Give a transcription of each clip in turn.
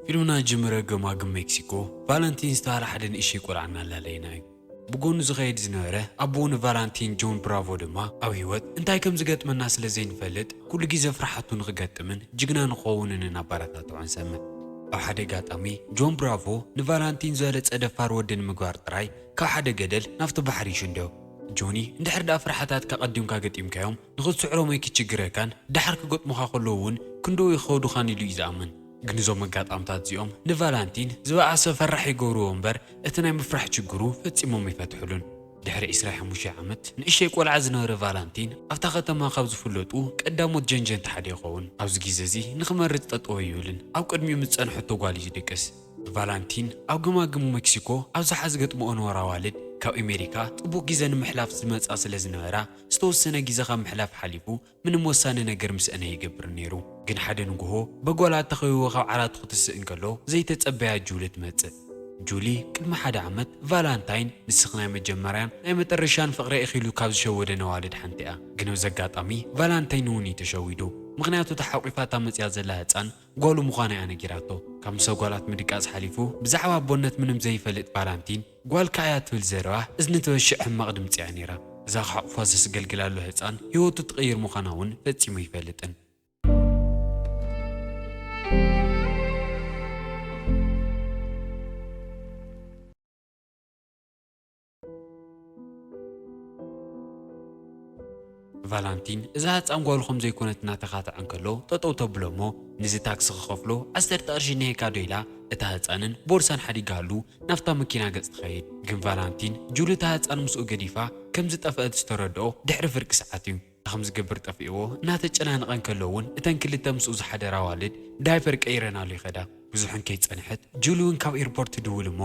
ፊልምና ጅምረ ገማግም ሜክሲኮ፣ ቫለንቲን ዝተባህለ ሓደ ንእሽተይ ቆልዓ እናላለየና እዩ። ብጎኑ ዝኸይድ ዝነበረ ኣቦኡ ንቫላንቲን ጆን ብራቮ ድማ ኣብ ህይወት እንታይ ከም ዝገጥመና ስለ ዘይንፈልጥ ኩሉ ግዜ ፍርሓቱ ንኽገጥምን ጅግና ንኽኸውንን እናበረታትዖ ንሰምዕ። ኣብ ሓደ ኣጋጣሚ ጆን ብራቮ ንቫላንቲን ዝበለጸ ደፋር ወዲ ንምግባር ጥራይ ካብ ሓደ ገደል ናብቲ ባሕሪ ይሽንዶ። ጆኒ፣ እንድሕር ደኣ ፍርሓታትካ ቀዲምካ ገጢምካዮም ንኽትስዕሮም ኣይክችግረካን፣ ደሓር ክገጥሙኻ ከለዉ እውን ክንድኡ ይኸዱኻን ኢሉ እዩ ዝኣምን። ግን እዞም ኣጋጣምታት እዚኦም ንቫላንቲን ዝበኣሰ ፈራሕ ይገብርዎ እምበር እቲ ናይ ምፍራሕ ችግሩ ፈጺሞም ኣይፈትሕሉን። ድሕሪ ዕስራ ሓሙሽተ ዓመት ንእሽተይ ቆልዓ ዝነበረ ቫላንቲን ኣብታ ከተማ ካብ ዝፍለጡ ቀዳሞት ጀንጀንቲ ሓደ ይኸውን። ኣብዚ ግዜ እዚ ንኽመርጽ ጠጠው ኣይብልን። ኣብ ቅድሚኡ ምስ ጸንሐቶ ጓል እዩ ዝድቅስ። ቫላንቲን ኣብ ገማግም ሜክሲኮ ኣብዝሓ ዝገጥምኦ ነውር ኣዋልድ ካብ ኣሜሪካ ጽቡቕ ግዜ ንምሕላፍ ዝመጻ ስለ ዝነበራ ዝተወሰነ ግዜ ካብ ምሕላፍ ሓሊፉ ምንም ወሳኒ ነገር ምስአን ኣይገብርን ነይሩ። ግን ሓደ ንግሆ በጓላ ተኸቢቡ ካብ ዓራቱ ክትስእ እንከሎ ዘይተጸበያ ጁሊ ትመጽእ። ጁሊ ቅድሚ ሓደ ዓመት ቫላንታይን ንስኺ ናይ መጀመርያን ናይ መጠረሻን ፍቕረይ ኢኺ ኢሉ ካብ ዝሸወደን ኣዋልድ ሓንቲ እያ። ግን ኣብዚ ኣጋጣሚ ቫላንታይን እውን እዩ ተሸዊዱ። ምኽንያቱ እታ ሓቂፋታ መጽያ ዘላ ህጻን ጓሉ ምዃና እያ ነጊራቶ። ካብ ምሰ ጓላት ምድቃስ ሓሊፉ ብዛዕባ ኣቦነት ምንም ዘይፈልጥ ቫላንቲን ጓልካ እያ ትብል ዘረባ እዝኒ ትበሽዕ ሕማቕ ድምጺ እያ ነይራ። እዛ ክሓቑፋ ዘስገልግላሉ ህጻን ህይወቱ ትቕይር ምዃና እውን ፈጺሙ ኣይፈልጥን። ቫላንቲን እዛ ህጻን ጓሉ ከም ዘይኮነት እናተኻትዐ እንከሎ ጠጠው ተብሎ እሞ፣ ንዚ ታክሲ ክኸፍሎ ዓሰርተ ቅርሺ እኒሄካ ዶ ኢላ እታ ህጻንን ቦርሳን ሓዲጋሉ ናብታ መኪና ገጽ ትኸይድ። ግን ቫላንቲን ጁሊ እታ ህጻን ምስኡ ገዲፋ ከም ዝጠፍአት ዝተረድኦ ድሕሪ ፍርቂ ሰዓት እዩ። እንታይ ከም ዝገብር ጠፊእዎ እናተጨናነቐ እንከሎ እውን እተን ክልተ ምስኡ ዝሓደራ ኣዋልድ ዳይፐር ቀይረናሉ ይኸዳ። ብዙሕ እንከይጸንሐት ጁሊ እውን ካብ ኤርፖርት ትድውል እሞ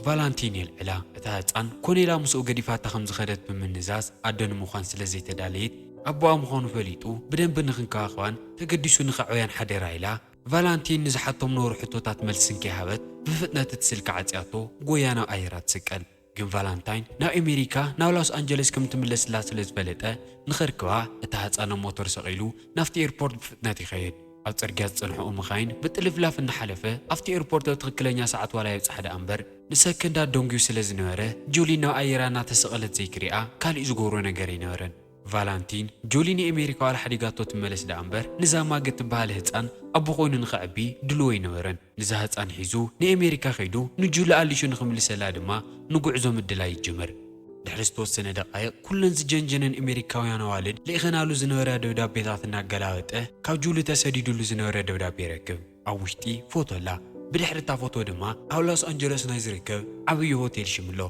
ቫላንቲን የልዕላ። እታ ህጻን ኮነ ኢላ ምስኡ ገዲፋታ ከም ዝኸደት ብምንዛዝ ኣደ ንምዃን ስለ ዘይተዳለየት ኣቦኣ ምዃኑ ፈሊጡ ብደንቢ ንኽንከባኸባን ተገዲሱ ንኸዕብያን ሓደራ ኢላ ቫላንቲን ንዝሓቶም ነውሪ ሕቶታት መልሲ እንከይሃበት ብፍጥነት እቲ ስልኪ ዓጽያቶ ጎያ ናብ ኣየራ ትስቀል። ግን ቫላንታይን ናብ ኣሜሪካ ናብ ሎስ ኣንጀለስ ከም ትምለስላ ስለ ዝፈለጠ ንኸርክባ እታ ህጻን ኣብ ሞተር ሰቒሉ ናብቲ ኤርፖርት ብፍጥነት ይኸይድ። ኣብ ጽርግያ ዝጸንሕኦ መኻይን ብጥልፍላፍ እናሓለፈ ኣብቲ ኤርፖርት ኣብ ትኽክለኛ ሰዓት ዋላ ይብጻሕ ደኣ እምበር ንሰከንዳት ደንጉዩ ስለ ዝነበረ ጁሊ ናብ ኣየራ እናተሰቐለት ዘይክሪኣ ካሊእ ዝገብሮ ነገር ኣይነበረን። ቫላንቲን ጁሊ ንኤሜሪካ ዋላ ሓዲጋቶ ትመለስ ደኣ እምበር ንዛ ማግ እትበሃል ህጻን ኣቦ ኮይኑ ንኸዕቢ ድልዎ ኣይነበረን። ንዛ ህጻን ሒዙ ንኤሜሪካ ከይዱ ንጁሊ ኣሊሹ ንኽምልሰላ ድማ ንጉዕዞ ምድላይ ይጅምር። ድሕሪ ዝተወሰነ ደቃይቕ ኩለን ዝጀንጀነን ኤሜሪካውያን ኣዋልድ ልኢኸናሉ ዝነበራ ደብዳቤታት እናገላበጠ ካብ ጁሊ ተሰዲዱሉ ዝነበረ ደብዳቤ ይረክብ። ኣብ ውሽጢ ፎቶ ኣላ። ብድሕሪ እታ ፎቶ ድማ ኣብ ሎስ ኣንጀለስ ናይ ዝርከብ ዓብዪ ሆቴል ሽም ኣሎ።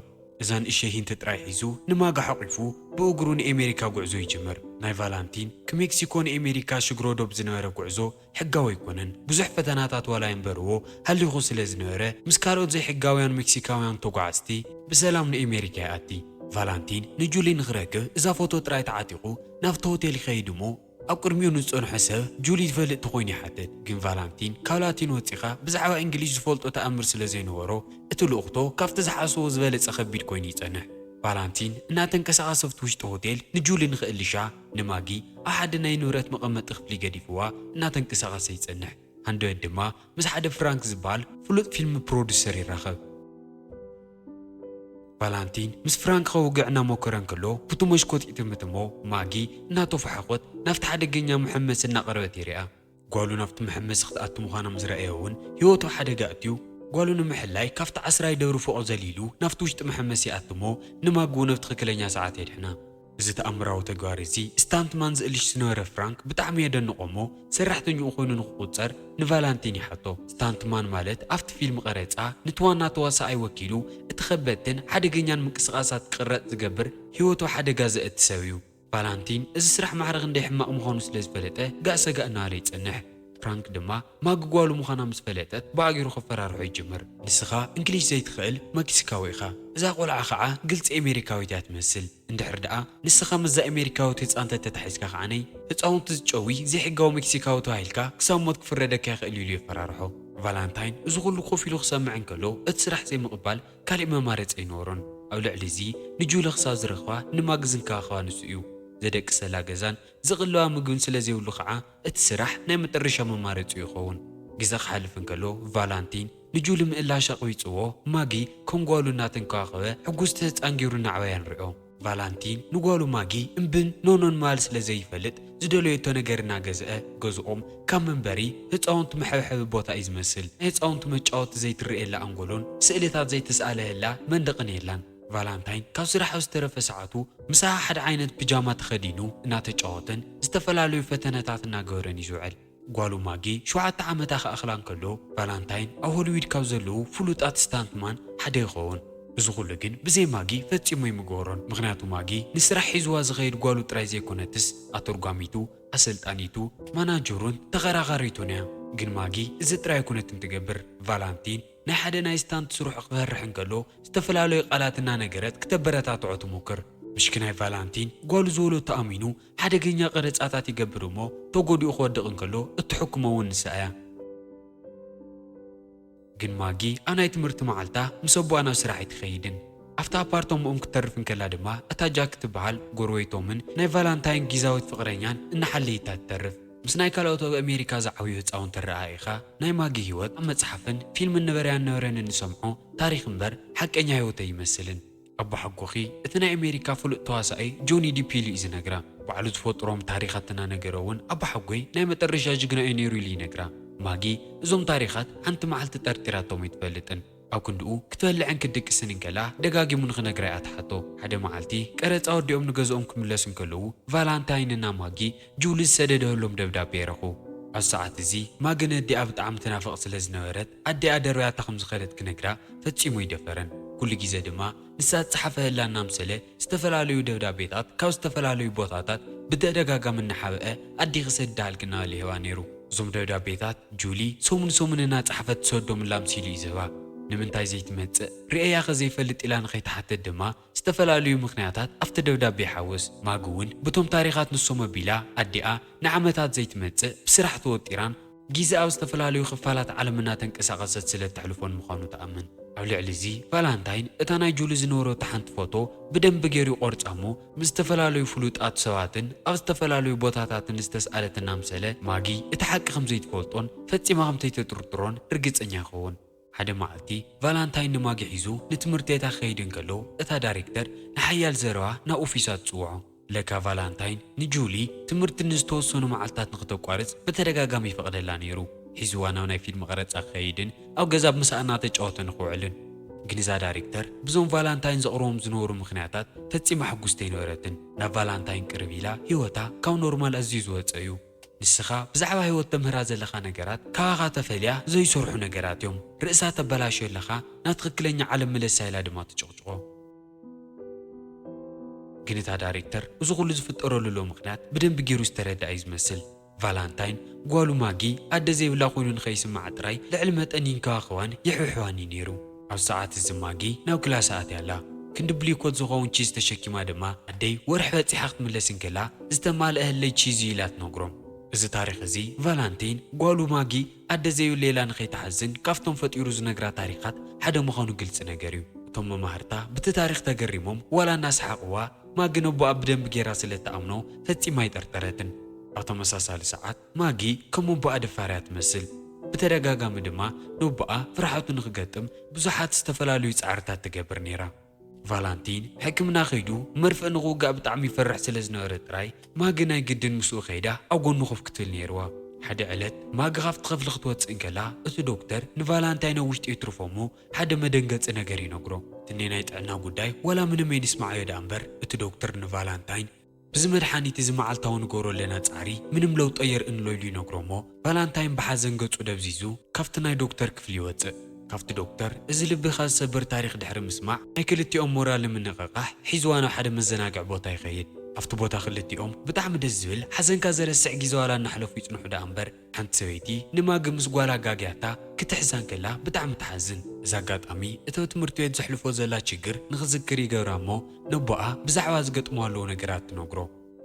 እዛ ንእሸይ ሂንት ጥራይ ሒዙ ንማጋ ሓቂፉ ብእግሩ ንኤሜሪካ ጉዕዞ ይጅምር። ናይ ቫላንቲን ክሜክሲኮ ንኤሜሪካ ሽግሮ ዶብ ዝነበረ ጉዕዞ ሕጋዊ ኣይኮነን። ብዙሕ ፈተናታት ዋላ የንበርዎ ሃሊኹ ስለ ዝነበረ ምስ ካልኦት ዘይሕጋውያን ሜክሲካውያን ተጓዓዝቲ ብሰላም ንኤሜሪካ ይኣቲ። ቫላንቲን ንጁሊ ንኽረክብ እዛ ፎቶ ጥራይ ተዓጢቑ ናብቲ ሆቴል ይኸይድ እሞ ኣብ ቅድሚኡ ንዝጸንሖ ሰብ ጁሊ ዝፈልጥ ተኾይኑ ይሓትት። ግን ቫላንቲን ካብ ላቲን ወጺኻ ብዛዕባ እንግሊሽ ዝፈልጦ ተኣምር ስለ ዘይነበሮ እቲ ልኡኽቶ ካብቲ ዝሓስቦ ዝበለጸ ከቢድ ኮይኑ ይጸንሕ። ቫላንቲን እናተንቀሳቐሰ ኣብቲ ውሽጢ ሆቴል ንጁሊ ንኽእልሻ ንማጊ ኣብ ሓደ ናይ ንብረት መቐመጢ ክፍሊ ገዲፍዋ እናተንቀሳቐሰ ይጸንሕ። ሃንደበት ድማ ምስ ሓደ ፍራንክ ዝበሃል ፍሉጥ ፊልም ፕሮዱሰር ይራኸብ። ቫላንቲን ምስ ፍራንክ ከውግዕ እናሞከረ እንከሎ ብቲ መሽኮት ይጥምት እሞ ማጊ እናተፋሓቖት ናብቲ ሓደገኛ መሐመሲ እናቐረበት ይርኣ። ጓሉ ናብቲ መሐመሲ ክትኣቱ ምዃና ምስ ረኣየ እውን ህይወቱ ኣብ ሓደጋ ኣእትዩ ጓሉ ንምሕላይ ካብቲ ዓስራይ ደብሪ ፎቕ ዘሊሉ ናብቲ ውሽጢ መሐመሲ ይኣቱ እሞ ንማጊ እውን ኣብ ትኽክለኛ ሰዓት የድሕና። እዚ ተኣምራዊ ተግባር እዚ ስታንትማን ዝእልሽ ዝነበረ ፍራንክ ብጣዕሚ የደንቖ እሞ ሰራሕተኛኡ ኮይኑ ንኽቑጸር ንቫላንቲን ይሓቶ። ስታንትማን ማለት ኣብቲ ፊልም ቀረጻ ነቲ ዋና ተዋሳኣይ ወኪሉ እቲ ከበድትን ሓደገኛን ምንቅስቓሳት ክቕረጽ ዝገብር ህይወቱ ኣብ ሓደጋ ዘእቲ ሰብ እዩ። ቫላንቲን እዚ ስራሕ ማዕረ ክንደይ ሕማቕ ምዃኑ ስለ ዝፈለጠ ጋእ ሰጋእ እናበለ ይጸንሕ። ፍራንክ ድማ ማጊ ጓሉ ምዃና ምስ ፈለጠት ብኣጊሩ ከፈራርሖ ይጅምር። ንስኻ እንግሊሽ ዘይትኽእል መክሲካዊ ኢኻ። እዛ ቆልዓ ኸዓ ግልጺ ኤሜሪካዊት እያ ትመስል። እንድሕር ደኣ ንስኻ ምስዛ ኤሜሪካዊት ህጻን ተተታሒዝካ ከዓነይ ህጻውንቲ ዝጨዊ ዘይሕጋዊ ሜክሲካዊ ተባሂልካ ክሳብ ሞት ክፍረደካ ይኽእል ኢሉ የፈራርሖ። ቫላንታይን እዚ ኩሉ ኮፍ ኢሉ ክሰምዕ እንከሎ እቲ ስራሕ ዘይምቕባል ካሊእ መማረጺ ኣይነበሮን። ኣብ ልዕሊ እዚ ንጁሊ ክሳብ ዝረኽባ ንማጊ ዝንከባኸባ ንሱ እዩ። ዘደቅሰላ ገዛን ዝቕልባ ምግብን ስለ ዘይብሉ ኸዓ እቲ ስራሕ ናይ መጠረሻ መማረጺኡ ይኸውን። ግዜ ክሓልፍ እንከሎ፣ ቫላንቲን ንጁሊ ምእላሽ ኣቕቢጽዎ፣ ማጊ ከም ጓሉ እናተንከባኸበ ሕጉስቲ ህጻን ገይሩ እናዕበያ ንሪኦ። ቫላንቲን ንጓሉ ማጊ እምብን ኖኖን ምባል ስለ ዘይፈልጥ፣ ዝደለየቶ ነገር እናገዝአ ገዝኦም ካብ መንበሪ ህፃውንቲ መሐብሐቢ ቦታ እዩ ዝመስል። ናይ ህፃውንቲ መጫወቲ ዘይትረኤላ ኣንጎሎን ስእልታት ዘይተስኣለላ መንደቕን የላን። ቫላንታይን ካብ ስራሕ ኣብ ዝተረፈ ሰዓቱ ምሳሓ ሓደ ዓይነት ፒጃማ ተኸዲኑ እናተጫወተን ዝተፈላለዩ ፈተነታት እናገበረን እዩ ዝውዕል። ጓሉ ማጊ ሸውዓተ ዓመታ ክኣኽላ እንከሎ፣ ቫላንታይን ኣብ ሆሊውድ ካብ ዘለዉ ፍሉጣት ስታንትማን ሓደ ይኸውን። እዚ ኩሉ ግን ብዘይ ማጊ ፈጺሙ ኣይምገበሮን። ምኽንያቱ ማጊ ንስራሕ ሒዝዋ ዝኸይድ ጓሉ ጥራይ ዘይኮነትስ፣ ኣተርጓሚቱ፣ ኣሰልጣኒቱ፣ ማናጀሩን ተኸራኻሪቱን እያ። ግን ማጊ እዚ ጥራይ ኣይኮነትን ትገብር። ቫላንቲን ናይ ሓደ ናይ ስታንት ስርሑ ክፈርሕ እንከሎ፣ ዝተፈላለዩ ቃላት እናነገረት ክተበረታትዖ ትሞክር። ምሽክናይ ቫላንቲን ጓሉ ዝበሎ ተኣሚኑ ሓደገኛ ቀረጻታት ይገብር እሞ፣ ተጎዲኡ ክወድቕ እንከሎ እትሕክሞ እውን ንሳ እያ። ግን ማጊ ኣብ ናይ ትምህርቲ መዓልታ ምስ ኣቦኣ ናብ ስራሕ ኣይትኸይድን። ኣብታ ኣፓርታማኦም ክትተርፍ እንከላ ድማ፣ እታ ጃክ ትበሃል ጎረቤቶምን ናይ ቫላንታይን ጊዛዊት ፍቕረኛን እናሓለየታ ትተርፍ። ምስ ናይ ካልኦት ኣብ ኣሜሪካ ዝዓብዩ ህፃውንቲ ኣረኣኢኻ፣ ናይ ማጊ ህይወት ኣብ መጽሓፍን ፊልምን ነበረ ኣይነበረን እንሰምዖ ታሪኽ እምበር፣ ሓቀኛ ህይወት ኣይመስልን። ኣቦሓጎኺ፣ እቲ ናይ ኣሜሪካ ፍሉጥ ተዋሳኢ ጆኒ ዲፕ ኢሉ እዩ ዝነግራ። ባዕሉ ዝፈጥሮም ታሪኻት እናነገረ እውን፣ ኣቦሓጎይ ናይ መጠረሻ ጅግና እዩ ነይሩ ኢሉ ይነግራ። ማጊ እዞም ታሪኻት ሓንቲ መዓልቲ ጠርጢራቶም ኣይትፈልጥን። ኣብ ክንድኡ ክትበልዕን ክትድቅስን እንከላ ደጋጊሙ ንኽነግራ እያ ትሓቶ። ሓደ መዓልቲ ቀረጻ ወዲኦም ንገዝኦም ክምለሱ እንከለዉ፣ ቫላንታይን እና ማጊ ጁሊ ዝሰደደሎም ደብዳቤ ይረኽቡ። ኣብ ሰዓት እዚ ማጊ ነዲኣ ብጣዕሚ ትናፍቕ ስለ ዝነበረት፣ ኣዲኣ ደርብያታ ከም ዝኸደት ክነግራ ፈጺሙ ኣይደፈረን። ኩሉ ግዜ ድማ ንሳ ዝጸሓፈላ እናምሰለ ዝተፈላለዩ ደብዳቤታት ካብ ዝተፈላለዩ ቦታታት ብተደጋጋሚ እናሓብአ ኣዲኺ ሰዲዳሃልኪ እናበለ ይህባ ነይሩ። እዞም ደብዳቤታት ጁሊ ሰሙን ሰሙን እናጸሓፈት ትሰዶም ኣላ ኣምሲሉ እዩ ዝህባ። ንምንታይ ዘይትመጽእ ርእያኸ ዘይፈልጥ ኢላ ንኸይትሓትት ድማ ዝተፈላለዩ ምኽንያታት ኣብቲ ደብዳቤ ይሓውስ። ማጊ እውን ብቶም ታሪኻት ንሶም ኣቢላ ኣዲኣ ንዓመታት ዘይትመጽእ ብስራሕ ተወጢራን ግዜ ኣብ ዝተፈላለዩ ክፋላት ዓለም እናተንቀሳቐሰት ስለ እተሕልፎን ምዃኑ ትኣምን። ኣብ ልዕሊ እዚ ቫላንታይን እታ ናይ ጁሊ ዝነበረቶ ሓንቲ ፎቶ ብደንቢ ገይሩ ይቖርጻ እሞ፣ ምስ ዝተፈላለዩ ፍሉጣት ሰባትን ኣብ ዝተፈላለዩ ቦታታትን ዝተስኣለት እናምሰለ ማጊ እቲ ሓቂ ከም ዘይትፈልጦን ፈጺማ ከም ዘይተጥርጥሮን ርግጸኛ ይኸውን። ሓደ መዓልቲ ቫላንታይን ንማጊ ሒዙ ንትምህርቲ ቤታ ክኸይድ እንከሎ፣ እታ ዳይሬክተር ንሓያል ዘረባ ናብ ኦፊሳ ትጽውዖ። ለካ ቫላንታይን ንጁሊ ትምህርቲ ንዝተወሰኑ መዓልታት ንኽተቋርጽ ብተደጋጋሚ ይፈቕደላ ነይሩ። ሒዝዋ ናብ ናይ ፊልም ቀረጻ ክኸይድን ኣብ ገዛ ብምሳኣ እናተጫወተ ንኽውዕልን። ግን እዛ ዳይሬክተር ብዞም ቫላንታይን ዘቕርቦም ዝነበሩ ምኽንያታት ፈጺማ ሕጉስቲ ኣይነበረትን። ናብ ቫላንታይን ቅርብ ኢላ፣ ህይወታ ካብ ኖርማል ኣዝዩ ዝወጸ እዩ። ንስኻ ብዛዕባ ህይወት ተምህራ ዘለኻ ነገራት ካባኻ ተፈልያ ዘይሰርሑ ነገራት እዮም። ርእሳ ተበላሽዮ ኣለኻ፣ ናብ ትኽክለኛ ዓለም ምለሳ ኢላ ድማ ትጭቕጭቖ። ግን እታ ዳይሬክተር እዚ ኩሉ ዝፍጠረሉ ዘሎ ምኽንያት ብደንቢ ገይሩ ዝተረድኣ እዩ ዝመስል። ቫላንታይን ጓሉ ማጊ ኣደ ዘይብላ ኮይኑ ንኸይስምዓ ጥራይ ልዕሊ መጠን ይንከባኸባን ይሕብሕባን እዩ ነይሩ። ኣብ ሰዓት እዚ ማጊ ናብ ክላስ ኣትያ ኣላ። ክንዲ ብሊኮት ዝኸውን ቺዝ ተሸኪማ ድማ ኣደይ ወርሒ በጺሓ ክትምለስ እንከላ ዝተማልአ ህለይ ቺዝ እዩ ኢላ ትነግሮም። እዚ ታሪኽ እዚ ቫላንቲን ጓሉ ማጊ ኣደ ዘይብሉ ኢላ ንኸይትሓዝን ካብቶም ፈጢሩ ዝነግራ ታሪኻት ሓደ ምዃኑ ግልጺ ነገር እዩ። እቶም መማህርታ ብቲ ታሪኽ ተገሪሞም ዋላ እናሰሓቕዋ፣ ማጊ ነቦኣ ብደንቢ ገይራ ስለ እትኣምኖ ፈጺማ ኣይጠርጠረትን። ኣብ ተመሳሳሊ ሰዓት ማጊ ከም ኣቦኣ ደፋር እያ ትመስል። ብተደጋጋሚ ድማ ነቦኣ ፍርሓቱ ንኽገጥም ብዙሓት ዝተፈላለዩ ጻዕርታት ትገብር ነይራ። ቫላንቲን ሕክምና ከይዱ መርፍእ ንኽውጋእ ብጣዕሚ ይፈርሕ ስለ ዝነበረ ጥራይ ማጊ ናይ ግድን ምስኡ ከይዳ ኣብ ጎኑ ኮፍ ክትብል ነይርዋ። ሓደ ዕለት ማጊ ካብቲ ክፍሊ ክትወጽእ እንከላ እቲ ዶክተር ንቫላንታይን ኣብ ውሽጢ የትርፎ እሞ ሓደ መደንገጺ ነገር ይነግሮ። እቲ ናይ ጥዕና ጉዳይ ዋላ ምንም ኣይንስማዓዮ ደኣ እምበር፣ እቲ ዶክተር ንቫላንታይን ብዚ መድሓኒት እዚ መዓልታዊ ንገብሮ ኣለና ጻዕሪ ምንም ለውጢ ኣየርእንሎ ኢሉ ይነግሮ እሞ፣ ቫላንታይን ብሓዘን ገጹ ደብዚዙ ካብቲ ናይ ዶክተር ክፍሊ ይወጽእ። ካብቲ ዶክተር እዚ ልብኻ ዝሰብር ታሪኽ ድሕሪ ምስማዕ፣ ናይ ክልቲኦም ሞራል ንምንቕቓሕ ሒዝዋ ናብ ሓደ መዘናግዒ ቦታ ይኸይድ። ኣብቲ ቦታ ክልቲኦም ብጣዕሚ ደስ ዝብል ሓዘንካ ዘረስዕ ግዜ ዋላ እናሕለፉ ይጽንሑ ደኣ እምበር፣ ሓንቲ ሰበይቲ ንማጊ ምስ ጓላ ኣጋግያታ ክትሕዛ እንከላ ብጣዕሚ ትሓዝን። እዚ ኣጋጣሚ እቲ ኣብ ትምህርቲ ቤት ዘሕልፎ ዘላ ችግር ንኽዝክር ይገብራ እሞ፣ ነቦኣ ብዛዕባ ዝገጥሞ ኣለዉ ነገራት ትነግሮ።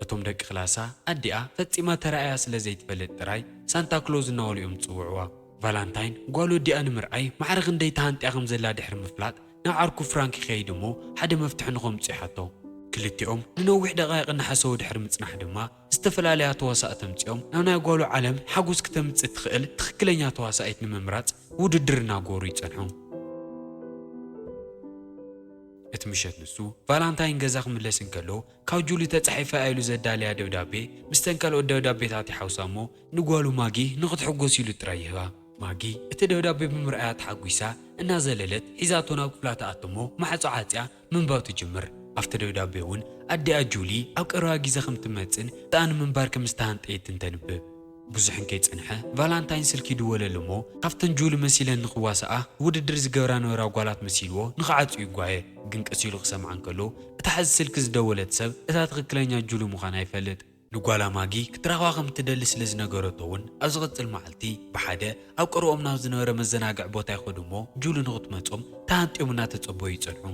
እቶም ደቂ ክላሳ ኣዲኣ ፈጺማ ተራእያ ስለ ዘይትፈልጥ ጥራይ ሳንታ ክሎዝ እናበሉ እዮም ዝጽውዕዋ። ቫላንታይን ጓል ወዲኣ ንምርኣይ ማዕረ ክንደይ ተሃንጥያ ከም ዘላ ድሕሪ ምፍላጥ ናብ ዓርኩ ፍራንክ ይኸይድ እሞ ሓደ መፍትሒ ንኸምጽኦ ይሓቶ። ክልቲኦም ንነዊሕ ደቓይቕ እናሓሰቡ ድሕሪ ምጽናሕ ድማ፣ ዝተፈላለያ ተዋሳእቲ ኣምጺኦም ናብ ናይ ጓሉ ዓለም ሓጎስ ክተምጽእ ትኽእል ትኽክለኛ ተዋሳኢት ንምምራጽ ውድድር እናገበሩ ይጸንሑ። እቲ ምሸት ንሱ ቫላንታይን ገዛ ክምለስ እንከሎ፣ ካብ ጁሊ ተጻሒፋ ኢሉ ዘዳለያ ደብዳቤ ምስተን ካልኦት ደብዳቤታት ይሓውሳ እሞ፣ ንጓሉ ማጊ ንኽትሕጎስ ኢሉ ጥራይ ይህባ። ማጊ እቲ ደብዳቤ ብምርኣያ ተሓጒሳ፣ እናዘለለት ሒዛቶ ናብ ክፍላ ትኣቱ እሞ፣ ማዕጾ ዓጽያ ምንባብ ትጅምር። ኣብቲ ደብዳቤ እውን ኣዲኣ ጁሊ ኣብ ቀረባ ግዜ ከም ትመጽእን ምስኣ ንምንባር ከም ዝተሃንጠየትን ተንብብ። ብዙሕ እንከይጸንሐ ቫላንታይን ስልኪ ይድወለሉ እሞ፣ ካብተን ጁሊ መሲለን ንኽዋስኣ ውድድር ዝገብራ ነበራ ጓላት መሲልዎ ንኽዓጽዩ ይጓየ። ግን ቀስ ኢሉ ክሰምዓ እንከሎ፣ እታ ሕዚ ስልኪ ዝደወለት ሰብ እታ ትኽክለኛ ጁሊ ምዃና ይፈልጥ። ንጓላ ማጊ ክትረኽባ ከም እትደሊ ስለ ዝነገረቶ እውን፣ ኣብ ዝቕጽል መዓልቲ ብሓደ ኣብ ቀረብኦም ናብ ዝነበረ መዘናግዒ ቦታ ይኸዱ እሞ፣ ጁሊ ንኽትመጾም ተሃንጥዮም እናተጸበዩ ይጸንሑ።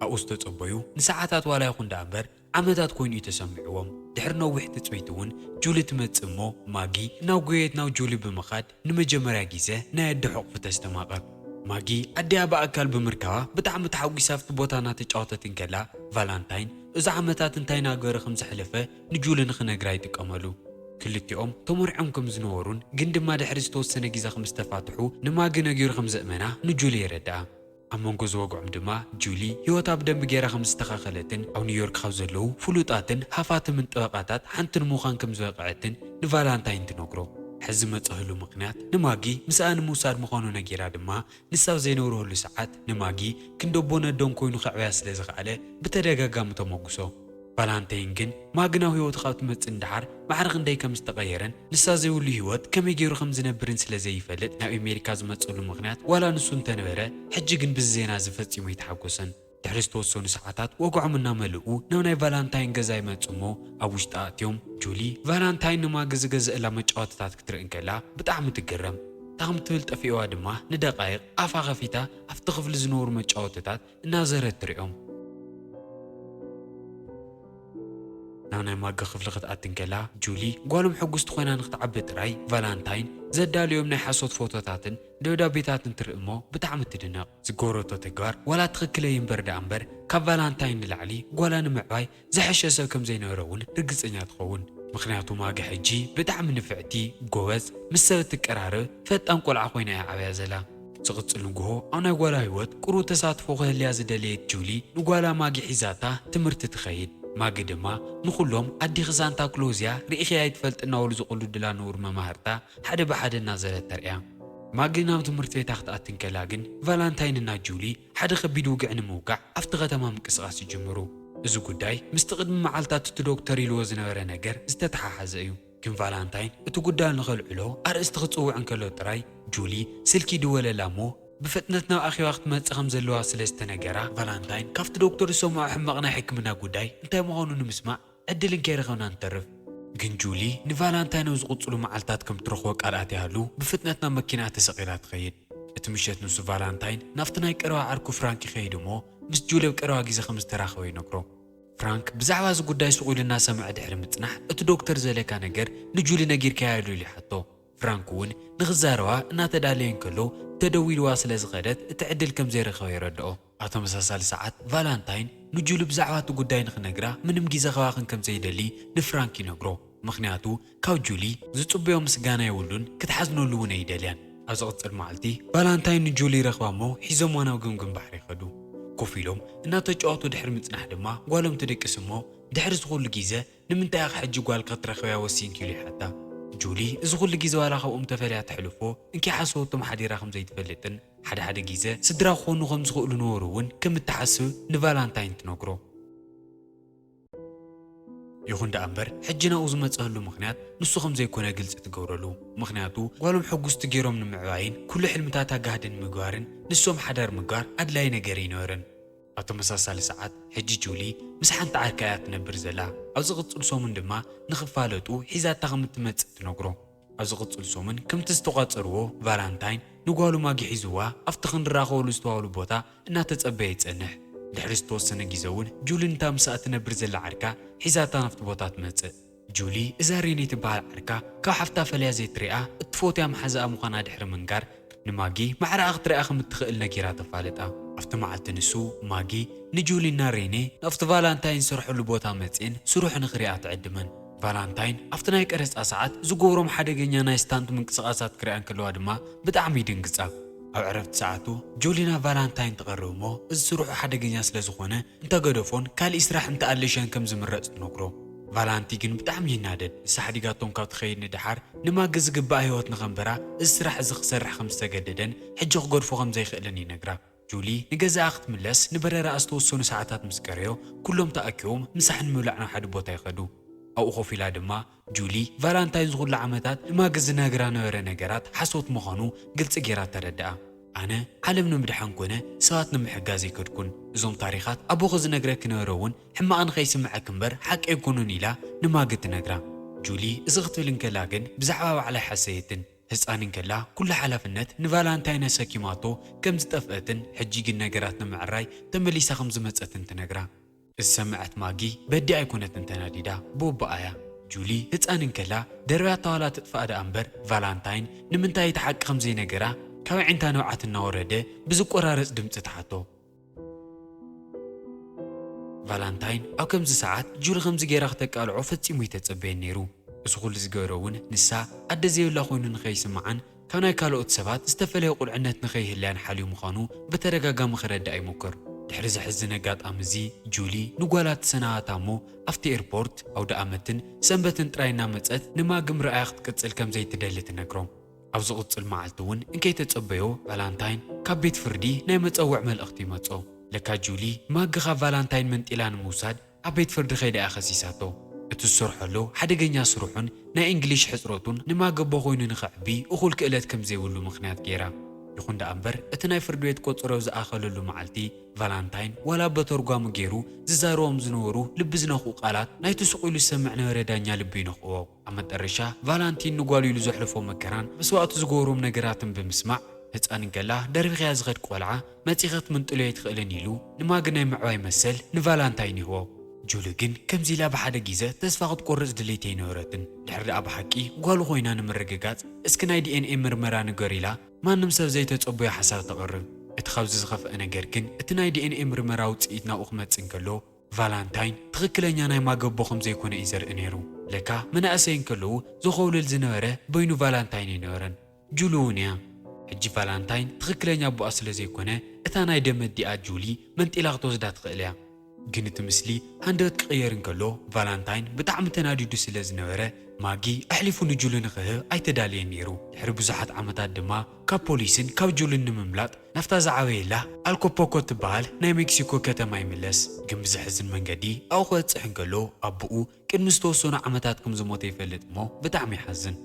ኣብኡ ዝተጸበዩ ንሰዓታት ዋላ ይኹን ደኣ እምበር፣ ዓመታት ኮይኑ እዩ ተሰሚዕዎም። ድሕሪ ነዊሕ ትጽቢት እውን ጁሊ ትመጽእ እሞ፣ ማጊ እናጎየየት ናብ ጁሊ ብምኻድ ንመጀመርያ ግዜ ናይ ኣደ ሕቑፊ ተስተማቕር። ማጊ ኣዲኣ ብኣካል ብምርካባ ብጣዕሚ ተሓጒሳ ኣብቲ ቦታ እናተጫወተት እንከላ፣ ቫላንታይን እዚ ዓመታት እንታይ እናገበረ ከም ዘሕለፈ ንጁሊ ንኽነግራ ይጥቀመሉ። ክልቲኦም ተመርዕዮም ከም ዝነበሩን ግን ድማ ድሕሪ ዝተወሰነ ግዜ ከም ዝተፋትሑ ንማጊ ነጊሩ ከም ዘእመና ንጁሊ የረድኣ። ኣብ መንጎ ዝወግዖም ድማ ጁሊ ህይወታ ብደንቢ ገይራ ከም ዝተኻኸለትን ኣብ ኒውዮርክ ካብ ዘለዉ ፍሉጣትን ሃፋትምን ጠበቓታት ሓንቲ ንምዃን ከም ዝበቕዐትን ንቫላንታይን ትነግሮ። ሕዚ ዝመጸ ህሉ ምኽንያት ንማጊ ምስኣ ንምውሳድ ምዃኑ ነጊራ ድማ፣ ንሳ ኣብ ዘይነብረሉ ሰዓት ንማጊ ክንዲ ኣቦን ኣደን ኮይኑ ከዕብያ ስለ ዝኸኣለ ብተደጋጋሚ ተመጉሶ። ቫላንታይን ግን ማጊ ናብ ህይወቱ ካብ ትመጽእ ንደሓር ማዕረ ክንደይ ከም ዝተቐየረን ንሳ ዘይብሉ ህይወት ከመይ ገይሩ ከም ዝነብርን ስለ ዘይፈልጥ ናብ ኣሜሪካ ዝመጸሉ ምኽንያት ዋላ ንሱ እንተነበረ፣ ሕጂ ግን ብዚ ዜና እዚ ፈጺሙ ኣይተሓጎሰን። ድሕሪ ዝተወሰኑ ሰዓታት ወግዖም እናመልኡ ናብ ናይ ቫላንታይን ገዛ ይመጹ እሞ፣ ኣብ ውሽጢ ኣእትዮም ጁሊ ቫላንታይን ንማጊ ዝገዝእላ መጫወትታት ክትርኢ እንከላ ብጣዕሚ ትግረም። እንታይ ከም ትብል ጠፊእዋ ድማ ንደቓይቕ ኣፋ ከፊታ ኣብቲ ክፍሊ ዝነበሩ መጫወትታት እናዘረት ትሪኦም። ናብ ናይ ማጊ ክፍሊ ክትኣቲ እንከላ ጁሊ ጓሎም ሕጉስቲ ኮይና ንክትዓቢ ጥራይ ቫላንታይን ዘዳልዮም ናይ ሓሶት ፎቶታትን ደብዳቤታትን ትርኢ እሞ ብጣዕሚ ትድነቕ። ዝገበረቶ ተግባር ዋላ ትኽክለይ እምበር ደኣ እምበር ካብ ቫላንታይን ንላዕሊ ጓላ ንምዕባይ ዝሐሸ ሰብ ከም ዘይነበረ እውን ርግጸኛ ትኸውን። ምኽንያቱ ማጊ ሕጂ ብጣዕሚ ንፍዕቲ፣ ጎበዝ፣ ምስ ሰብ እትቀራረብ ፈጣን ቆልዓ ኮይና እያ ዓብያ ዘላ። ዝቕጽል ንግሆ ኣብ ናይ ጓላ ህይወት ቅሩብ ተሳትፎ ክህልያ ዝደለየት ጁሊ ንጓላ ማጊ ሒዛታ ትምህርቲ ትኸይድ። ማጊ ድማ ንኹሎም ኣዲኺ ሳንታ ክሎዝ እያ ርኢኺያ ኣይትፈልጥ እናበሉ ዝቕልዱላ ንቡር መማህርታ ሓደ ብሓደ እናዘረት ተርእያ። ማጊ ናብ ትምህርቲ ቤታ ክትኣቲ እንከላ ግን ቫላንታይን እና ጁሊ ሓደ ከቢድ ውግዕ ንምውጋዕ ኣብቲ ከተማ ምንቅስቓስ ይጅምሩ። እዚ ጉዳይ ምስቲ ቅድሚ መዓልታት እቲ ዶክተር ኢልዎ ዝነበረ ነገር ዝተተሓሓዘ እዩ። ግን ቫላንታይን እቲ ጉዳይ ንኸልዕሎ ኣርእስቲ ክጽውዕ እንከሎ ጥራይ ጁሊ ስልኪ ይድወለላ እሞ ብፍጥነት ናብ ኣኼባ ክትመጽእ ከም ዘለዋ ስለ ዝተነገራ ቫላንታይን ካብቲ ዶክተር ዝሰምዖ ሕማቕ ናይ ሕክምና ጉዳይ እንታይ ምዃኑ ንምስማዕ ዕድል እንከይረኸብና ንተርፍ። ግን ጁሊ ንቫላንታይን ኣብ ዝቕጽሉ መዓልታት ከም ትረኽቦ ቃል ኣትያሉ ብፍጥነት ናብ መኪና ተሰቒላ ትኸይድ። እቲ ምሸት ንሱ ቫላንታይን ናብቲ ናይ ቀረባ ዓርኩ ፍራንክ ይኸይድ እሞ ምስ ጁሊ ኣብ ቀረባ ግዜ ከም ዝተራኸበ ይነግሮ። ፍራንክ ብዛዕባ እዚ ጉዳይ ስቕ ኢሉ እናሰምዐ ድሕሪ ምጽናሕ፣ እቲ ዶክተር ዘለካ ነገር ንጁሊ ነጊርካያ ዶ ኢሉ ይሓቶ። ፍራንክ እውን ንኽዛረባ እናተዳለየ እንከሎ ተደዊልዋ ስለ ዝኸደት እቲ ዕድል ከም ዘይረኸበ የረድኦ። ኣብ ተመሳሳሊ ሰዓት ቫላንታይን ንጁሊ ብዛዕባ እቲ ጉዳይ ንኽነግራ ምንም ግዜ ከባኽን ከም ዘይደሊ ንፍራንክ ይነግሮ። ምኽንያቱ ካብ ጁሊ ዝጽበዮ ምስጋና የብሉን፣ ክትሓዝነሉ እውን ኣይደልያን። ኣብ ዝቕጽል መዓልቲ ቫላንታይን ንጁሊ ይረኽባ እሞ ሒዞምዋ ናብ ገምገም ባሕሪ ይኸዱ። ኮፍ ኢሎም እናተጫወቱ ድሕሪ ምጽናሕ ድማ ጓሎም ትድቅስ እሞ ድሕሪ እዚ ኩሉ ግዜ ንምንታይ ኢኺ ሕጂ ጓልኪ ክትረኽብያ ወሲንኪ ኢሉ ይሓታ። ጁሊ እዚ ኩሉ ግዜ ዋላ ካብኦም ተፈልያ ተሕልፎ እንኪ ሓሰወቶም ሓዲራ ከም ዘይትፈልጥን ሓደ ሓደ ግዜ ስድራ ክኾኑ ከም ዝኽእሉ ነበሩ እውን ከም እትሓስብ ንቫላንታይን ትነግሮ። ይኹን ደኣ እምበር ሕጂ ናብኡ ዝመጸሉ ምኽንያት ንሱ ከም ዘይኮነ ግልጺ ትገብረሉ። ምኽንያቱ ጓሎም ሕጉስቲ ገይሮም ንምዕባይን ኩሉ ሕልምታታ ጋህዲ ንምግባርን ንሶም ሓዳር ምግባር ኣድላይ ነገር ኣይነበረን። ኣብ ተመሳሳሊ ሰዓት ሕጂ ጁሊ ምስ ሓንቲ ዓርካ እያ ትነብር ዘላ። ኣብ ዝቕጽል ሰሙን ድማ ንኽፋለጡ ሒዛታ ከም እትመጽእ ትነግሮ። ኣብ ዝቕጽል ሰሙን ከምቲ ዝተቋጸርዎ ቫላንታይን ንጓሉ ማጊ ሒዝዋ ኣብቲ ክንራኸበሉ ዝተዋሉ ቦታ እናተጸበየ ይጸንሕ። ድሕሪ ዝተወሰነ ግዜ እውን ጁሊ ንታ ምሳኣ ትነብር ዘላ ዓርካ ሒዛታ ናብቲ ቦታ ትመጽእ። ጁሊ እዛ ሬኒ ትበሃል ዓርካ ካብ ሓፍታ ፈልያ ዘይትሪኣ እትፎትያ መሓዛኣ ምዃና ድሕሪ ምንጋር ንማጊ ማዕረኣ ክትሪኣ ከም እትኽእል ነጊራ ተፋልጣ። ኣብቲ መዓልቲ ንሱ፣ ማጊ ንጁሊና ሬኔ ናብቲ ቫላንታይን ዝሰርሐሉ ቦታ መጺኤን ስርሑ ንኽሪኣ ትዕድመን። ቫላንታይን ኣብቲ ናይ ቀረጻ ሰዓት ዝገብሮም ሓደገኛ ናይ ስታንት ምንቅስቓሳት ክሪኣ እንከለዋ ድማ ብጣዕሚ ይድንግጻ። ኣብ ዕረፍቲ ሰዓቱ ጁሊና ቫላንታይን ትቐርብ እሞ፣ እዚ ስርሑ ሓደገኛ ስለ ዝኾነ እንተገደፎን ካልእ ስራሕ እንተኣለሸን ከም ዝምረጽ ትነግሮ። ቫላንቲ ግን ብጣዕሚ ይናደድ። ንሳ ሓዲጋቶም ካብ ትኸይድ ንደሓር ንማጊ ዝግባእ ህይወት ንኸንበራ እዚ ስራሕ እዚ ክሰርሕ ከም ዝተገደደን ሕጂ ክገድፎ ከም ዘይኽእልን ይነግራ። ጁሊ ንገዛኣ ክትምለስ ንበረራኣ ዝተወሰኑ ሰዓታት ምስ ቀረዮ፣ ኩሎም ተኣኪቦም ምሳሕ ንምብላዕ ናብ ሓደ ቦታ ይኸዱ። ኣብኡ ኮፍ ኢላ ድማ ጁሊ ቫላንታይን ዝኹሉ ዓመታት ንማጊ ዝነግራ ነበረ ነገራት ሓሶት ምዃኑ ግልጺ ገይራ ተረድኣ። ኣነ ዓለም ንምድሓን ኮነ ሰባት ንምሕጋዝ ኣይከድኩን። እዞም ታሪኻት ኣቦኺ ዝነግረኪ ነበረ እውን ሕማቕ ንኸይስምዐኪ እምበር ሓቂ ኣይኮኑን ኢላ ንማጊ ትነግራ። ጁሊ እዚ ክትብል እንከላ ግን ብዛዕባ ባዕላ ኣይሓሰየትን። ህጻን እንከላ ኩሉ ሓላፍነት ንቫላንታይን ኣሰኪማቶ ከም ዝጠፍአትን ሕጂ ግን ነገራት ንምዕራይ ተመሊሳ ከም ዝመጸትን ትነግራ። ዝሰምዐት ማጊ በዲ ኣይኮነትን ተናዲዳ፣ ብወባኣ እያ። ጁሊ ህጻን እንከላ ደርብያታ ዋላ ትጥፋእ ደኣ እምበር፣ ቫላንታይን ንምንታይ እቲ ሓቂ ከም ዘይነገራ ካብ ኣዒንታ ንብዓት እናወረደ ብዝቆራረጽ ድምጺ ትሓቶ። ቫላንታይን ኣብ ከምዚ ሰዓት ጁሊ ከምዚ ገይራ ክተቃልዖ ፈጺሙ ኣይተጸበየን ነይሩ። እዚ ኩሉ ዝገበረ እውን ንሳ ኣደ ዘይብላ ኮይኑ ንኸይስምዓን ካብ ናይ ካልኦት ሰባት ዝተፈለየ ቁልዕነት ንኸይህልያን ሓልዩ ምዃኑ ብተደጋጋሚ ክረድኣ ይሙክር። ድሕሪ ዘሕዝን ኣጋጣሚ እዚ ጁሊ ንጓላ ትሰናባታ እሞ ኣብቲ ኤርፖርት ኣውደ ኣመትን ሰንበትን ጥራይ እናመጸት ንማጊ ምርኣያ ክትቅጽል ከም ዘይትደሊ ትነግሮ። ኣብ ዝቕጽል መዓልቲ እውን እንከይተጸበዮ ቫላንታይን ካብ ቤት ፍርዲ ናይ መጸውዕ መልእኽቲ ይመጾ። ለካ ጁሊ ማጊ ካብ ቫላንታይን መንጢላ ንምውሳድ ኣብ ቤት ፍርዲ ከይዳ እያ ከሲሳቶ። እቲ ዝሰርሖ ዘሎ ሓደገኛ ስርሑን ናይ እንግሊሽ ሕጽረቱን ንማጊ ኣቦ ኮይኑ ንኸዕቢ እኹል ክእለት ከም ዘይብሉ ምኽንያት ገይራ። ይኹን ደኣ እምበር እቲ ናይ ፍርዲ ቤት ቆጸሮ ዝኣኸለሉ መዓልቲ ቫላንታይን ዋላ በተርጓሚ ገይሩ ዝዛረቦም ዝነበሩ ልቢ ዝነኽኡ ቃላት ናይቲ ስቕ ኢሉ ዝሰምዕ ነበረ ዳኛ ልቢ ይነኽእዎ። ኣብ መጠረሻ ቫላንቲን ንጓሉ ኢሉ ዘሕለፎ መከራን መስዋእቱ ዝገብሮም ነገራትን ብምስማዕ ህጻን እንከላ ደርቢኽያ ዝኸድ ቆልዓ መጺኸ ክትምንጥሎ ኣይትኽእልን ኢሉ ንማጊ ናይ ምዕባይ መሰል ንቫላንታይን ይህቦ። ጁሊ ግን ከምዚ ኢላ ብሓደ ግዜ ተስፋ ክትቆርጽ ድሌት ኣይነበረትን። ድሕሪ ደኣ ብሓቂ ጓሉ ኮይና ንምርግጋጽ እስኪ ናይ ዲ ኤን ኤ ምርመራ ንገር ኢላ ማንም ሰብ ዘይተጸበዮ ሓሳብ ተቕርብ። እቲ ካብዚ ዝኸፍአ ነገር ግን እቲ ናይ ዲ ኤን ኤ ምርመራ ውጽኢት ናብኡ ክመጽእ እንከሎ ቫላንታይን ትኽክለኛ ናይ ማጊ ኣቦ ከም ዘይኮነ እዩ ዘርኢ ነይሩ። ለካ መናእሰይ እንከለዉ ዝኸውልል ዝነበረ በይኑ ቫላንታይን ኣይነበረን፣ ጁሊ እውን እያ። ሕጂ ቫላንታይን ትኽክለኛ ኣቦኣ ስለ ዘይኮነ እታ ናይ ደም ኣዲኣ ጁሊ መንጢላ ክትወስዳ ትኽእል እያ። ግን እቲ ምስሊ ሃንደበት ክቕየር እንከሎ ቫላንታይን ብጣዕሚ ተናዲዱ ስለ ዝነበረ ማጊ ኣሕሊፉ ንጁሊ ንኽህብ ኣይተዳለየን ነይሩ። ድሕሪ ብዙሓት ዓመታት ድማ ካብ ፖሊስን ካብ ጁልን ንምምላጥ ናብታ ዝዓበየላ ኣልኮፖኮ ትበሃል ናይ ሜክሲኮ ከተማ ይምለስ። ግን ብዘሕዝን መንገዲ ኣብኡ ክበጽሕ እንከሎ ኣቦኡ ቅድሚ ዝተወሰኑ ዓመታት ከም ዝሞተ ይፈልጥ እሞ ብጣዕሚ ይሓዝን።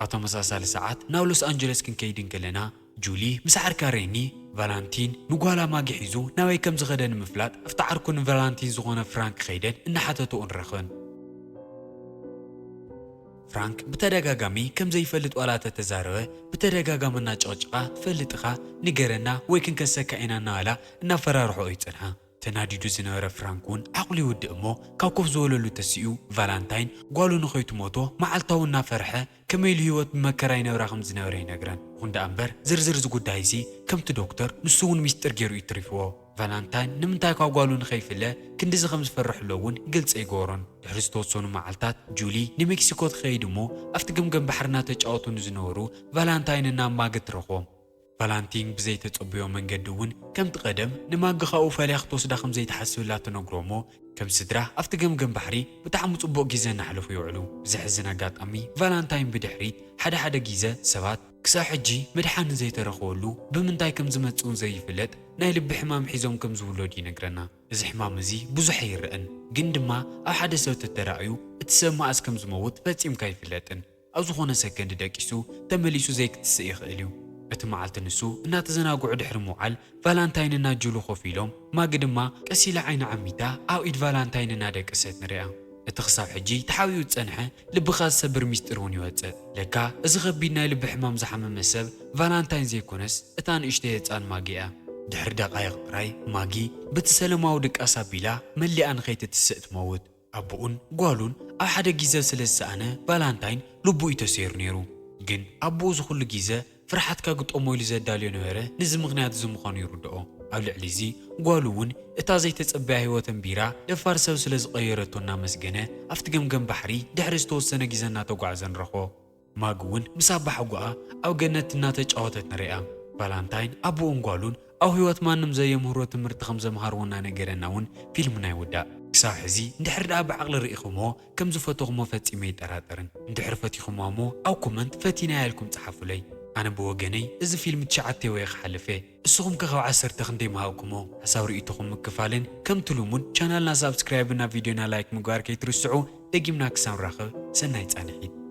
ኣብ ተመሳሳሊ ሰዓት ናብ ሎስ ኣንጀለስ ክንከይድ እንከለና ጁሊ ምስ ዓርካ ሬኒ ቫላንቲን ንጓላ ማጊ ሒዙ ናበይ ከም ዝኸደ ንምፍላጥ ኣብቲ ዓርኩ ንቫላንቲን ዝኾነ ፍራንክ ከይደን እናሓተትኦ ንረኽበን። ፍራንክ ብተደጋጋሚ ከም ዘይፈልጥ ዋላ ተተዛረበ ብተደጋጋሚ እናጨቕጨቓ ትፈልጥ ኢኻ ንገረና ወይ ክንከሰካ ኢና እናበላ እናፈራርሖ እዩ ዝጸንሓ። ተናዲዱ ዝነበረ ፍራንክ እውን ዓቕሉ ይውድእ እሞ ካብ ኮፍ ዝበለሉ ተሲኡ ቫላንታይን ጓሉ ንኸይትሞቶ መዓልታዊ እናፈርሐ ከመይ ኢሉ ህይወት ብመከራ ይነብራ ከም ዝነበረ ይነግረን። ይኹን ደኣ እምበር ዝርዝር እዚ ጉዳይ እዚ ከምቲ ዶክተር ንሱ እውን ሚስጥር ገይሩ እዩ ትሪፍዎ። ቫላንታይን ንምንታይ ካብ ጓሉ ንኸይፍለ ክንድዚ ከም ዝፈርሐሉ እውን ግልጺ ኣይገበሮን። ድሕሪ ዝተወሰኑ መዓልታት ጁሊ ንሜክሲኮ ትኸይድ እሞ ኣብቲ ገምገም ባሕሪ እናተጫወቱ ንዝነበሩ ቫላንታይን እና ማጊ ትረኽቦም። ቫላንቲን ብዘይተጸበዮ መንገዲ እውን ከምቲ ቀደም ንማጊ ካብኡ ፈለያ ክትወስዳ ከም ዘይትሓስብ ኢላ ትነግሮ እሞ ከም ስድራ ኣብቲ ገምገም ባሕሪ ብጣዕሚ ጽቡቕ ግዜ እናሕለፉ ይውዕሉ። ብዘሕዝን ኣጋጣሚ ቫላንታይን ብድሕሪት ሓደ ሓደ ግዜ ሰባት ክሳብ ሕጂ መድሓኒ ዘይተረኸበሉ ብምንታይ ከም ዝመጽእ እውን ዘይፍለጥ ናይ ልቢ ሕማም ሒዞም ከም ዝውለዱ ይነግረና። እዚ ሕማም እዚ ብዙሕ ኣይረኣን ግን ድማ ኣብ ሓደ ሰብ ተተራእዩ እቲ ሰብ መኣስ ከም ዝመውት ፈጺምካ ኣይፍለጥን። ኣብ ዝኾነ ሰከንድ ደቂሱ ተመሊሱ ዘይክትስእ ይኽእል እዩ። እቲ መዓልቲ ንሱ እናተዘናግዑ ድሕሪ ምውዓል ቫላንታይን እና ጁሊ ኮፍ ኢሎም ማጊ ድማ ቀስ ኢላ ዓይና ዓሚታ ኣብ ኢድ ቫላንታይን እናደቀሰት ንሪኣ። እቲ ክሳብ ሕጂ ተሓቢኡ ዝጸንሐ ልብኻ ዝሰብር ሚስጥር እውን ይወጽእ። ለካ እዚ ከቢድ ናይ ልቢ ሕማም ዝሓመመ ሰብ ቫላንታይን ዘይኮነስ እታ ንእሽተይ ህጻን ማጊ እያ። ድሕሪ ደቓይቕ ጥራይ ማጊ በቲ ሰለማዊ ድቃስ ኣቢላ መሊኣ ንኸይትትስእ ትመውት። ኣቦኡን ጓሉን ኣብ ሓደ ግዜ ስለ ዝሰኣነ ቫላንታይን ልቡ እዩ ተሰይሩ ነይሩ። ግን ኣቦኡ እዚ ኩሉ ግዜ ፍርሓት ከግጠሞ ኢሉ ዘዳልዮ ነበረ ነዚ ምኽንያት እዚ ምዃኑ ይርድኦ። ኣብ ልዕሊ እዚ ጓሉ እውን እታ ዘይተጸበያ ህይወት ኣንቢራ ደፋር ሰብ ስለ ዝቐየረቶ እናመስገነ ኣብቲ ገምገም ባሕሪ ድሕሪ ዝተወሰነ ግዜ እናተጓዕዘ ንረኽቦ። ማግ እውን ምስ ኣባሓጎኣ ኣብ ገነት እናተጫወተት ንሪኣ። ቫላንታይን ኣቦኡን ጓሉን ኣብ ህይወት ማንም ዘየምህሮ ትምህርቲ ከም ዘምሃርዎ እናነገረና እውን ፊልምና ይውዳእ። ክሳብ ሕዚ እንድሕር ደኣ ብዓቕሊ ርኢኹምዎ ከም ዝፈተኹሞ ፈጺመ ኣይጠራጠርን። እንድሕር ፈቲኹምዋ እሞ ኣብ ኮመንት ፈቲናያ ኢልኩም ጸሓፉለይ። ኣነ ብወገነይ እዚ ፊልም ትሽዓተ ወይ ክሓልፍ እየ። እስኹም ከ ካብ ዓሰርተ ክንደይ ምሃብኩሞ? ሓሳብ ርእይቶኹም ምክፋልን ከምቲ ልሙድ ቻናልና ሳብስክራይብ እና ቪድዮና ላይክ ምግባር ከይትርስዑ። ደጊምና ክሳብ ንራኸብ ሰናይ ጻንሒት።